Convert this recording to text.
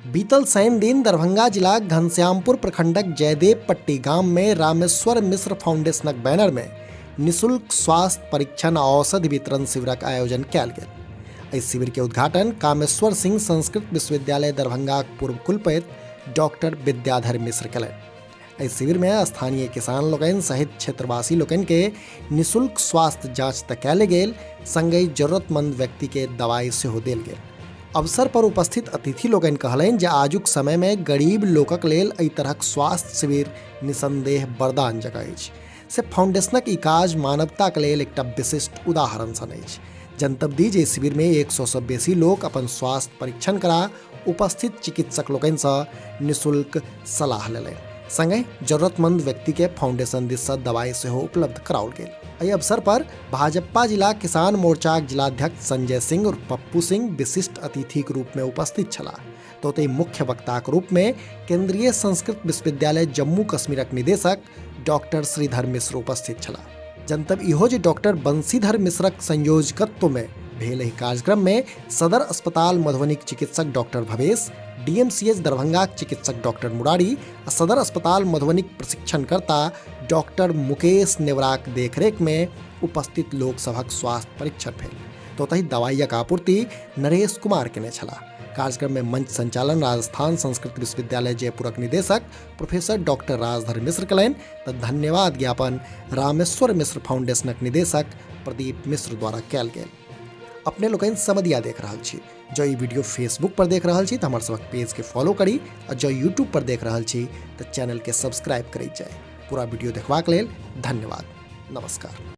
बीतल शनि दिन दरभंगा जिलाक घनश्यामपुर प्रखंडक जयदेव पट्टी गाम में रामेश्वर मिश्र फाउंडेशनक बैनर में निःशुल्क स्वास्थ्य परीक्षण आ औषधि वितरण शिविरक आयोजन कयल गेल। एहि शिविर के उद्घाटन कामेश्वर सिंह संस्कृत विश्वविद्यालय दरभंगाक पूर्व कुलपति डॉक्टर विद्याधर मिश्र कयलनि। एहि शिविर में स्थानीय किसान लोकनि सहित क्षेत्रवासी लोकनि के निःशुल्क स्वास्थ्य जांच तऽ कयल गेल, संगहि जरूरतमंद व्यक्ति के दवाई सेहो देल गेल। अवसर पर उपस्थित अतिथि लोकनि कहलनि जे आजुक समय में गरीब लोकक लेल एहि तरहक स्वास्थ्य शिविर निसंदेह वरदान जकाँ अछि। से फाउंडेशनक ई काज मानवताक लेल एकटा विशिष्ट उदाहरण सन अछि। जनतब दी जे शिविर में 100 सँ बेसी लोक अपन स्वास्थ्य परीक्षण करा उपस्थित चिकित्सक लोकनिसँ निःशुल्क सलाह लेलनि। संगहि जरूरतमंद व्यक्ति के फाउंडेशन दिस सँ दवाई सेहो उपलब्ध कराओल गेल। एहि अवसर पर भाजपा जिला किसान मोर्चाक जिलाध्यक्ष संजय सिंह और पप्पू सिंह विशिष्ट अतिथिक रूप में उपस्थित छलाह। तो ओतहि मुख्य वक्ताक रूप में केंद्रीय संस्कृत विश्वविद्यालय जम्मू कश्मीरक निदेशक डॉक्टर श्रीधर मिश्र उपस्थित छलाह। जनतब इहो जे डॉक्टर बंशीधर मिश्रक संयोजकत्व में भेल एहि कार्यक्रम में सदर अस्पताल मधुबनीक चिकित्सक डॉक्टर भवेश, डीएमसीएच दरभंगाक चिकित्सक डॉक्टर मुरारी आ सदर अस्पताल मधुबनीक प्रशिक्षणकर्ता डॉक्टर मुकेश नेवराक देखरेख में उपस्थित लोक सभक स्वास्थ्य परीक्षण भेल। तो ओतहि दवाइयक आपूर्ति नरेश कुमार केने छलाह। कार्यक्रम में मंच संचालन राजस्थान संस्कृत विश्वविद्यालय जयपुरक निदेशक प्रोफेसर डॉक्टर राजधर मिश्र कयलनि तऽ धन्यवाद ज्ञापन रामेश्वर मिश्र फाउंडेशनक निदेशक प्रदीप मिश्र द्वारा कयल गेल। अपने लोकनि समदिया देख रहल छी। जँ ई वीडियो फेसबुक पर देख रहल छी तऽ हमर सभक पेज के फॉलो करी आ जँ यूट्यूब पर देख रहल छी तऽ चैनल के सब्सक्राइब करैत जाय। पूरा वीडियो देखबाक लेल धन्यवाद। नमस्कार।